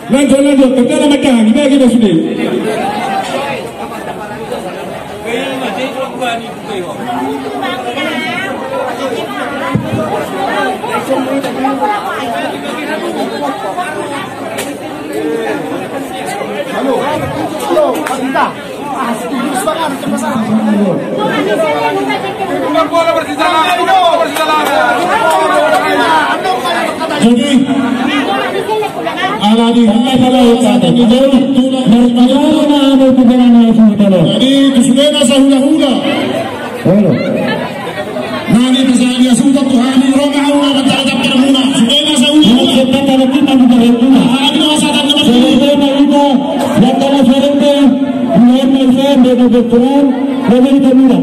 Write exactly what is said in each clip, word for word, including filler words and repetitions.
Lanjut, lanjut, kerja nama kang, dibagi dah sudah. Halo, halo, Pak Gita. Jadi, ala di hata pada ucapan itu, berbicara nama itu dengan yang sudah. Jadi, itu sudah masa hula-hula. Halo. Nani bisa dia sudah Tuhan di Roma, Allah mencari tak berguna. Sudah masa hula-hula. Ini kita pada kita bukan berguna. Hadi masa tanda. Sudah kita, yang kalau sudah, bukan masa, dia bukan Tuhan, dia bukan Tuhan.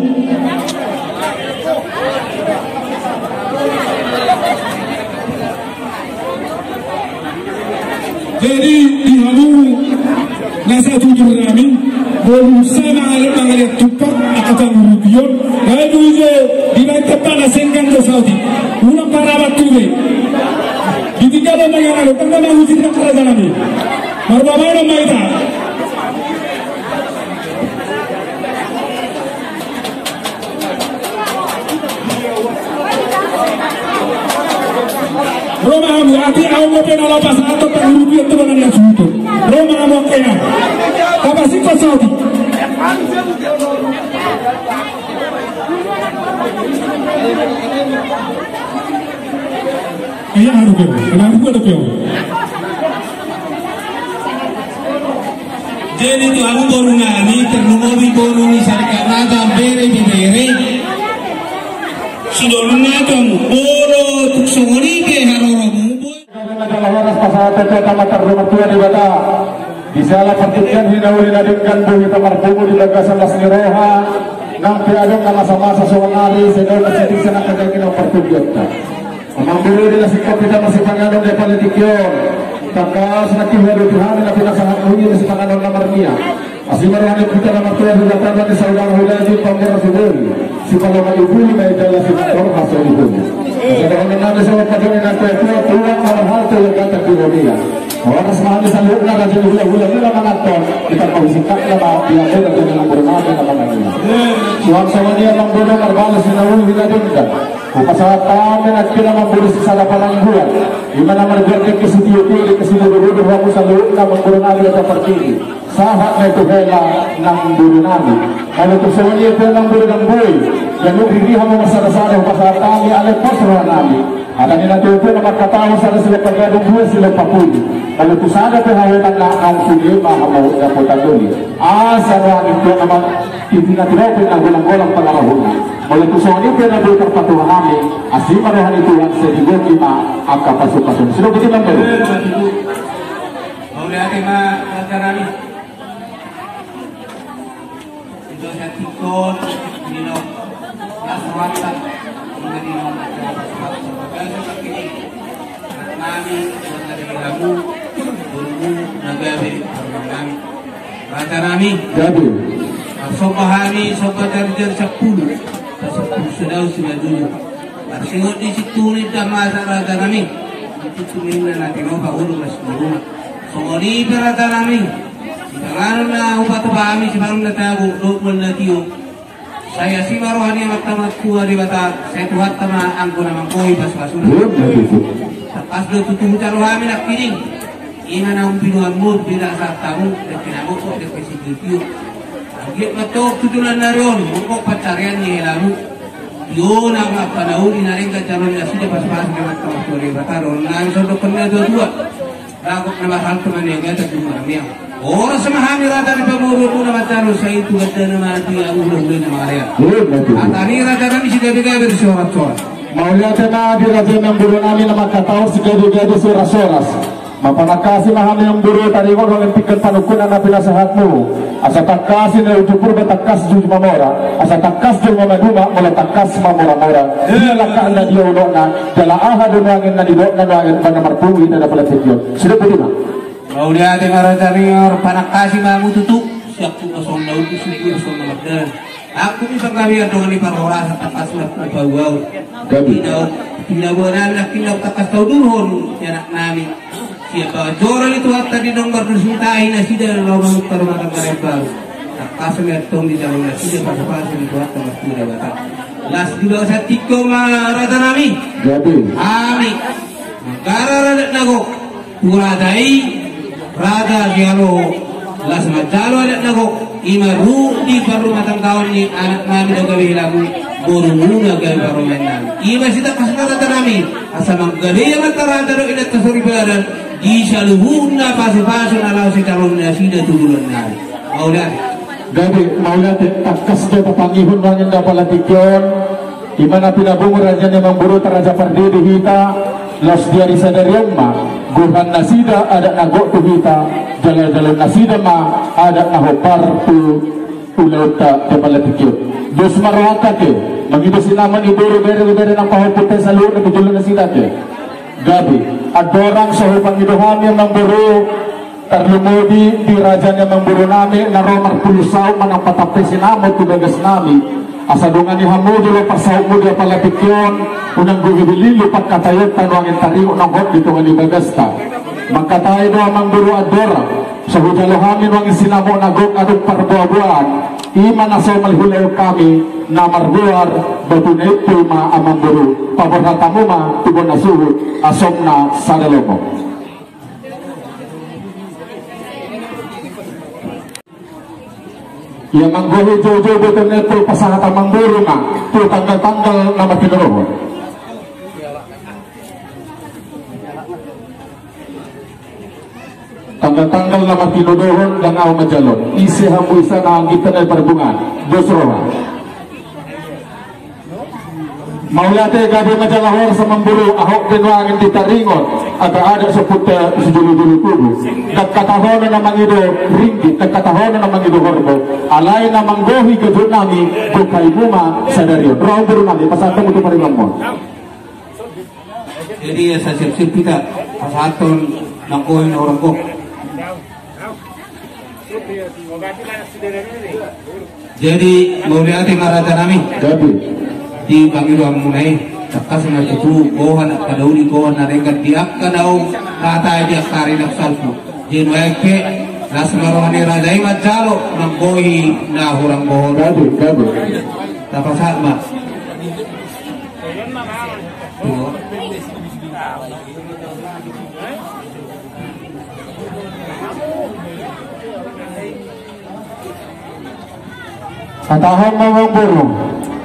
Jadi, di hamu na satutur nami, molo sai mangalap mangaliat tumpak angka pangurupion, lalu ise dibaen tempat na senggang do saotik. Ulang parabat tu be. Ditinggal do mangalap, tanda mangusir na kerajaan nami. Marbabaen ma ita. Ro ma hamu, atik ahu ma pe na lapas atau pangurupion tu banan na suhuton. Ro ma hamu angka ina. Tapasingkot saotik. Ia haru kau, kenapa gua ada kau? Jadi tu hamu boru nami, tarlumobi boru ni sarikat raja, bere ibebere. Sidolunna tu hamu boru, tuk songon i pe haroromu. Karena jala horas pasahat tu hata ma tarlumobi Tuhan Debata. Di sala partingkian hinauli na denggan, boi hita marpungu di bagasan las ni roha. Nang pe adong na masa-masa sonari, sedang masih di sana kagak kena partingkian ta. Amang boru, di na singkop hita masipanganon di apala tingki on. Tangkas na kiha do Tuhan na pinasahat muni masipanganon na marnia. Asi ma roha ni hita na martua di latar ni saudara hula di pamora sudori. Sipaloman ibuli ma ijala sipator haso ibuli. Saudara hula nami sama padoni na tua-tua, tua na marhalto yang gata di dunia. Horas ma hami saluhutna raja ni hula-hula mula manganton. Hita pausingkat nama dia ada raja ni amang boru nami na manganton. Suang sama dia amang boru marbalas na ulu hita denggan. Hupasahat hami nangkin amang boru sisada panangguan. Ima na marjual dengke sitio-tio, dengke sibodo-bodo, hamu saluhutna amang boru nami Raja Partidi. Sahat ma tu hela nang boru nami. Molo tung songon i pe nang boru nang boi. Ganup riri hamu marsada-sada hupasahat hami alai pos roha nami. Hata ni na tua-tua na mangkatahon sada silompa gadung dua silompa pudi. Molo tung sada pe hahemanna nang sude ma hamu dapotan doli. Asa roha ni tua nama. Iti na tirapi na golang-golang pangarahutna. Molo tung songon i pe na boi tarpatupa hami, asi ma roha ni Tuhan, sai diboto ma angka pasu-pasu. Sudah betul nang baru. Mauliate ma raja nami. Ito sa tikon, nino, las rohanta, nino, nino, nami, nami, nami, nami. Raja nami. Gabe. Marsomba hami somba jari-jari sampulu. Sampulu sadao simanjujung. Marsingot di situ ni damasa raja nami. Di situ ni na tinopa ulu mas guruna. Songon i pe raja nami. Sipanganon na hupatupa hami sipanganon na tabo dohot mual na tio. Sai asi ma roha ni Amanta Martua Debata, sai Tuhanta ma anggo na manggohi pasu-pasuna. Tangkas do tutu huta rohami nangkining. Ima na umpiluanmu, beda sahat hamu, dengke na mokok, dengke sitio-tio. Anggiat ma tong tu joloan ni ari on, mokok pansarian ni helamu. Tio na mangapanauli na denggan jalo ni nasida pasu-pasu ni Amanta Martua Debata, dohonon nami songon dohonon ni na tua-tua. Ragok na marhalto ma nian, gata tu marmian. Horas ma hami raja ni pamoruonmuna manjalo, sai tu gandana ma tu hula-hula na mangalean. Hata ni raja nami sigabe-gabe sihoras-horas. Mauliate ma di raja ni amang boru nami na mangkatahon sigabe-gabe sihoras-horas. Manangkasi ma hami amang boru, taringot hami tingki panungkunan na pinasahatmu. Asa tangkas i na uju Purba, tangkas uju Mamora. Asa tangkas jolma maduma, molo tangkas mamora-mora. Dia langkahna, dia unokna, jala aha do nuaeng na nidokna nuaeng, bana marpungu hita na pala sekion. Sudah betul ma. Mauliate ma raja nami, panangkasi ma hamu tutu. Siap tu kosong na uju, siap tu kosong na mardalan. Aku bisa kami adong ni parhorasan, tangkas ma tu pau-au. Gabe. Tidak, tidak buanan, tidak tangkas tau dulu hon, ya anak nami. Ia, joro ni Tuhanta di nomor dusun tahi nasida laho manungka rumah tangga na imbaru. Tangkas ma antong dijalo nasida pasupasu ni Tuhanta Martua Debata. Las di bagasan tingki on ma raja nami. Jadi. Hami manggara adat na gok tu raja i, raja sijalo, las manjalo adat na gok, i ma ruhut di parrumatanggaon ni anak nami do gabe hilamu, borumuna gabe parumaen nami. I ma sitangkasna raja nami, asa manggabean ma raja dohot inanta soripada, di saluhutna pasupasu na laho sijalo nasida tu joloan nami. Mauliate. Jadi, mauliate, tangkas do tapangihut nuaeng di apala tingki on. I ma na pinabungu raja ni amangborunta Raja Pardede hita, laos di ari sadari on ma gohan nasida adat na gok tu hita, jalo-jalo nasida ma adat na hombar tu ulaonta di apala tingki on. Dos ma rohanta ke, mangido sinamot ni boru, bere, bere nang pahompunta saluhutna tu jolo nasida ke. Gabe, andorang so hupangido hami amangboru, tarlumobi di raja ni amangboru nami na ro marpulu saut manang patampe sinamot tu bagas nami. Asa dongani hamu jolo parsautmu di apala tingki on, unang gogo bililu pangkataionta nuaeng taringot na hot di tonga ni bagasta. Mangkatai do amangboru andorang so hujalo hami nuaeng sinamot na gok adong parboa-boaan, i ma na so malhulehon hami na margoar Batu na Impul ma amangboru, paborhat hamu ma tu bona suhut, asomna sada lomo. Ia manggohi joujou Batu na Impul pasahat amangboru ma tu tanggal-tanggal na martinodohon. Tanggal-tanggal na martinodohon ndang ahu manjalo. Ise hamu isana angginta na di Parbungaan. Dos roha. Mauliate, gabe ma jala horas amangboru, ahok pe nuaeng di taringot angka adat siompunta sijolo-jolo tubu. Ndang hatahonon na mangido ringgit, ndang hatahonon na mangido horbo. Alai na manggohi ganup nami, gok haimu ma sadari on. Ro amangboru nami, pasahat hamu tu paribanmon. Jadi asa siap-siap hita pasahathon nanggo i na hurang gok. Jadi mauliate ma raja nami. Gabe. Di pangidoanmuna i, tangkas ma tutu gohan angka na uli, gohan na denggan di angka naung rata di angka ari na salpu. Jadi nuaeng pe las ma roha ni raja i manjalo manggohi na hurang gok. Gabe, gabe. Tapasahat ma. Hatahon ma amangboru.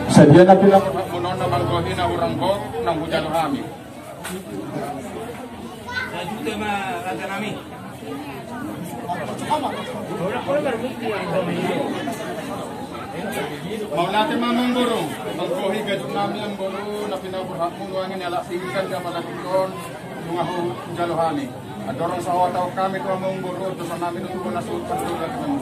Sadia na pina- Muna on na manggohi na hurang gok naung hujalo hami. Mauliate ma amangboru, manggohi ganup nami amangboru, na pinaborhatmu nuaeng ni halak pinggan di apala tingki on, nunga hujalo hami. Andorang so hatahonon hami tu amangboru, dosa nami do tu bona suhut, pardongan nami.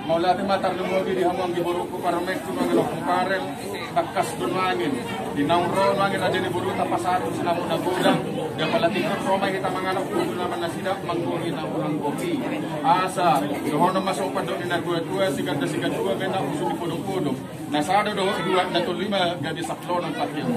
Mauliate ma tarlumobi di hamu anggi borungku, parumaenku nuaeng na umparel. Tangkas do nuaeng di naung ro nuaeng raja ni borunta pasahat sinamot na godang, di apala tingki on ro ma hita mangalap tu guna ma nasida manggohi na hurang gok i. Asa dohonon ma somba dohot ni na tua-tua, siganda sigandua, baen na usu di podok-podok. Na sada dohot dua, na tolu i ma gabe saklolon pakeon.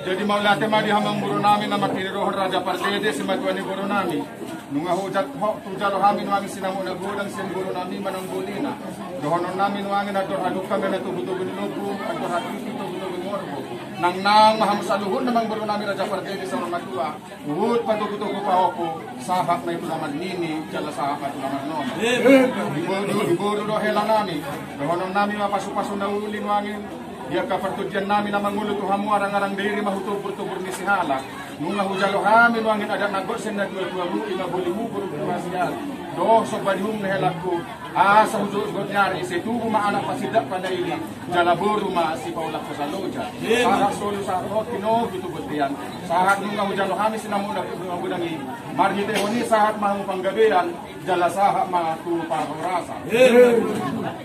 Jadi mauliate ma di hamu amangboru nami na martinodohon Raja Pardede, simatua ni boru nami. Nunga hujalo, hujalo hami nuaeng sinamot na godang sian boru nami manang bolina. Dohonon nami nuaeng andor hadungka ma na togu-togu ni lombu, andor hatutu togu-togu ni horbo. Nang naeng ma hamu saluhutna amangboru nami Raja Pardede saur matua. Huhut patogu-togu pahompu, sahat ma i tu na marnini, jala sahat ma i tu na marnono. Di boru, di boru dohot hela nami, dohonon nami ma pasu-pasu na uli nuaeng di angka partondian nami na mangolu tu hamu, arang-arang dairi ma tu tobur-tobur ni sihala. Nunga hujalo hami nuaeng adat na gok sian na tua-tuamu, i ma bolimu boru Purasiari. Dohot somba ni uhum ni helangku, asa hujou-jou ni ari, sai tubu ma anak pasindak panaili, jala boru ma sipaulak pasaloja. Sahat solu sahat ro tinogu tu bontean. Sahat nunga hujalo hami sinamot na godang i, marhitehon i sahat ma hamu panggabean, jala sahat ma tu parhorasan.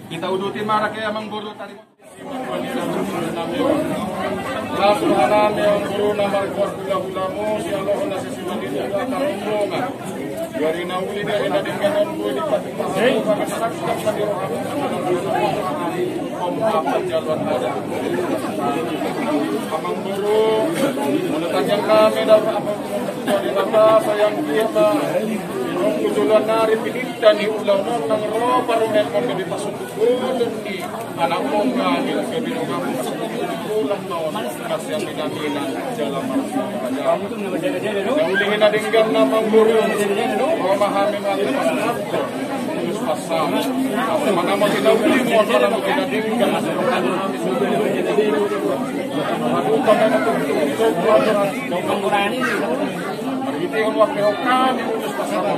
Hita uduti ma rake amangboru, tarima. Las roha nami amangboru na margoar hula-hulamu, sialohon na sisiman itu, akar rombongan. Gari na uli, gari na denggan on, boi dipatupa. Hei. Pamesak, pamesak, pamesak. Om apa jalan ada. Amang boru, molo tangiang nami dapat apa? Jadi maka sayang dia, Pak. Rong kujuluan nari pinita ni ulang nang ro parumen on, jadi pasuk. Anak mongga di kebinungan. Ulang mau. Masih yang pinaminan. Jalan masih. Yang ulihin na denggan na amang boru. Memahami mati pasal. Terus pasal. Mana mau kita uli, mau mana mau kita denggan. Aduh, kamu. Marhitehon wakil hami ulos pasahat.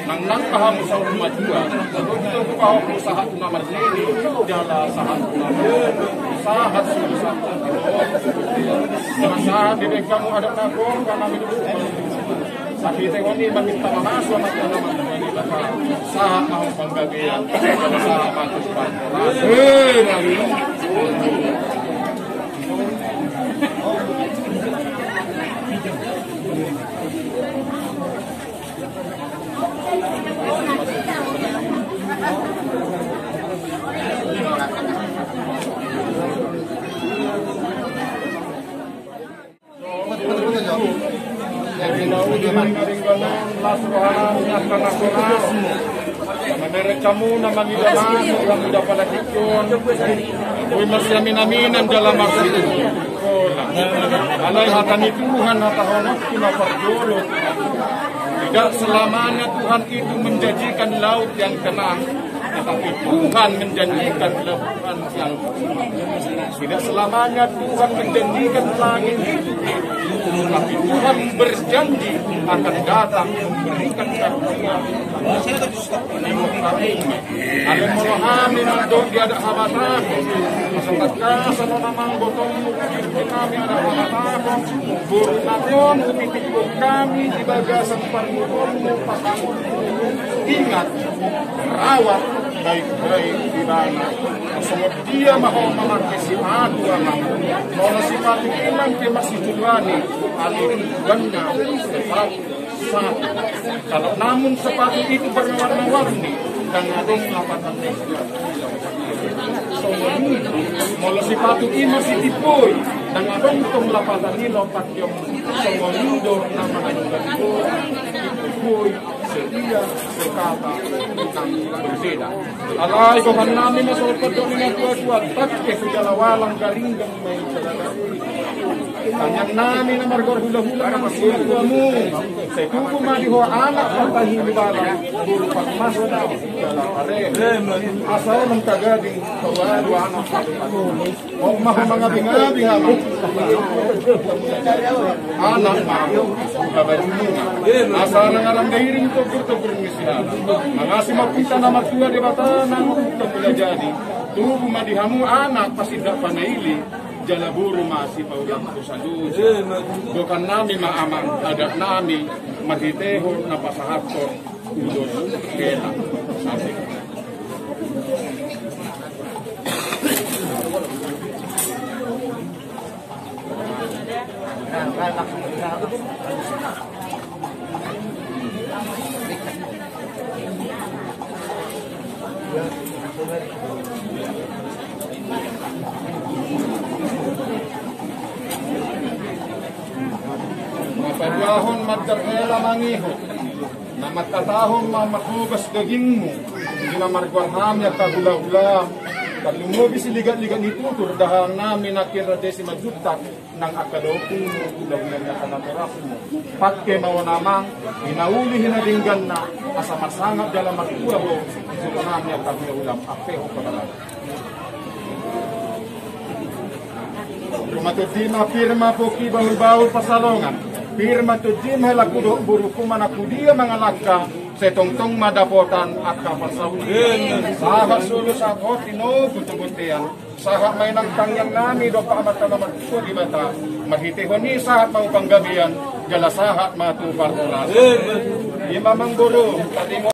Nang nang paham saur matua. Untuk paham sahat na marnini, jala sahat na sahat suruh sahat. Masa bebek kamu ada nagor, karena minum. Sakit ini makin tambah masuk, makin tambah masuk. Sahat mau penggabean, sahat masuk. Eh, Menurut kamu nama kita masuk yang udah pada tikun. Kui masih amin-aminan dalam maksud. Alai hata ni Tuhan, hata honok tu na parjolo. Tidak selamanya Tuhan itu menjanjikan laut yang tenang, tetapi Tuhan menjanjikan lautan yang tenang. Tidak selamanya Tuhan menjanjikan langit itu, tetapi Tuhan berjanji akan datang memberikan karunia. Alai molo hami mandok di adat habatahon, asa tangkasan on amang botomu, hami adat habatahon, boru na on, titipkon hami di bagasan parngoluonmu, pasangonmu. Ingat, rawat baik-baik ibana. Songon dia ma ho mamarhesi ahu amang. Molo sipatu inang pe masih juluani, alai tujuanna sepatu. Sa-, kalau namun sepatu itu berwarna-warni, ndang adong lapatan ni. Songon i, molo sipatu i masih tipoi, ndang adong tong lapatan ni lopat. Songon i do nama na tipoi, setia, sekata, nang berbeda. Alai gohan nami ma sopat do ni na tua-tua, tangke sujala walang garinggang. Tangiang nami na margoar hula-hula nang sian tuamu. Sai tubu ma di ho anak partahi ni bala, boru parmasa dalam are. Asa unang tagading, tawalu anak. Ho ma ho mangabi-ngabi hami. Anak ma ho. Asa nang aram dairing togur-togur ni si anak. Mangasi ma pinta na martua Debata nang togur jadi. Tubu ma di hamu anak pasindak panaili. Jala boru ma sipaulak dosa-dosa. Gohan nami ma amang, adat nami, marhitehon na pasahathon ulos hela. Asik. Na paduahon mandar hela mangihut. Na manghatahon ma marhogas dagingmu. Di na margoar hami angka hula-hula. Tarlumobi siligat-ligat ni tutur, dahan nami nangkin raja Simanjuntak. Nang angka dohot hula-hula ni angka natorasmu. Pangke ma on amang, di na uli di na dengganna, asa marsangap jala martua ho, di jolo nami angka hula-hula, ampe ho padalan. Ruma tondi ma pir ma pongki bahul-bahul pansalongan. Pir ma tondi ma hela ku dohot boruku manang tu dia mangalangka, sai tongtong ma dapotan angka pansamotan. Sahat solu sahat hoti nogu tu bontean. Sahat ma inang tangiang nami dompak amanta na martua Debata, marhitehon i sahat ma tu panggabean, jala sahat ma tu parhorasan. Ima amang boru, tarimo